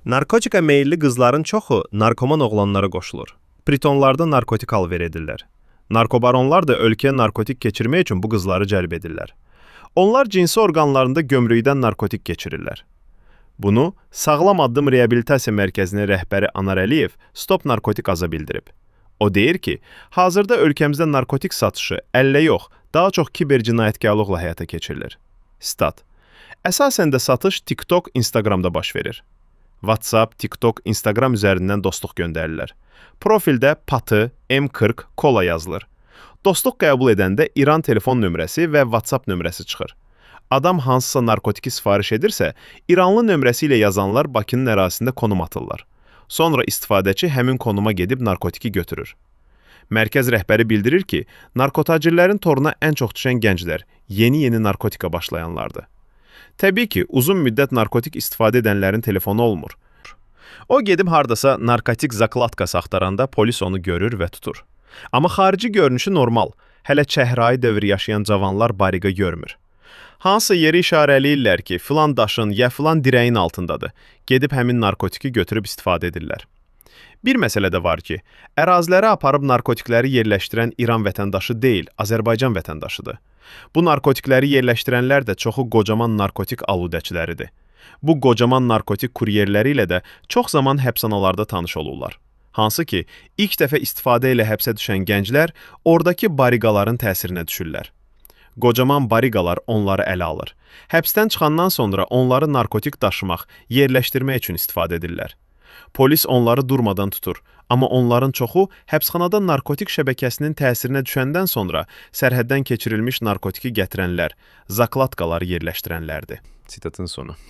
Narkotika meyilli qızların çoxu narkoman oğlanlara qoşulur. Pritonlarda narkotik alver edirlər. Narkobaronlar da ölkəyə narkotik keçirmək üçün bu qızları cəlb edirlər. Onlar cinsi orqanlarında gömrükdən narkotik keçirirlər. Bunu Sağlam Addım Reabilitasiya Mərkəzinin rəhbəri Anar Əliyev Stop Narkotik Aza bildirib. O deyir ki, hazırda ölkəmizdə narkotik satışı əllə yox, daha çox kiber cinayətkarlıqla həyata keçirilir. Stat: Əsasən də satış TikTok, Instagramda baş verir. WhatsApp, TikTok, Instagram üzərindən dostluq göndərirlər. Profildə patı, M40, kola yazılır. Dostluq qəbul edəndə İran telefon nömrəsi və WhatsApp nömrəsi çıxır. Adam hansısa narkotiki sifariş edirsə, İranlı nömrəsi ilə yazanlar Bakının ərazisində konum atırlar. Sonra istifadəçi həmin konuma gedib narkotiki götürür. Mərkəz rəhbəri bildirir ki, narkotacirlərin toruna ən çox düşən gənclər, yeni-yeni narkotika başlayanlardır. Təbii ki, uzun müddət narkotik istifadə edənlərin telefonu olmur. O gedib hardasa narkotik zaklatkası axtaranda polis onu görür və tutur. Amma xarici görünüşü normal, hələ çəhrayı dövr yaşayan cavanlar bariqa görmür. Hansısa yeri işarələyirlər ki, filan daşın ya filan dirəyin altındadır. Gedib həmin narkotiki götürüb istifadə edirlər. Bir məsələ də var ki, ərazilərə aparıb narkotikləri yerləşdirən İran vətəndaşı deyil, Azərbaycan vətəndaşıdır. Bu narkotikləri yerləşdirənlər də çoxu qocaman narkotik aludəçiləridir. Bu qocaman narkotik kuryerləri ilə də çox zaman həbsxanalarda tanış olurlar. Hansı ki, ilk dəfə istifadə ilə həbsə düşən gənclər ordakı bariqaların təsirinə düşürlər. Qocaman bariqalar onları ələ alır. Həbsdən çıxandan sonra onları narkotik daşımaq, yerləşdirmək üçün istifadə edirlər. Polis onları durmadan tutur, amma onların çoxu həbsxanada narkotik şəbəkəsinin təsirinə düşəndən sonra sərhəddən keçirilmiş narkotiki gətirənlər, zaklatkaları yerləşdirənlərdir. Sitatın sonu.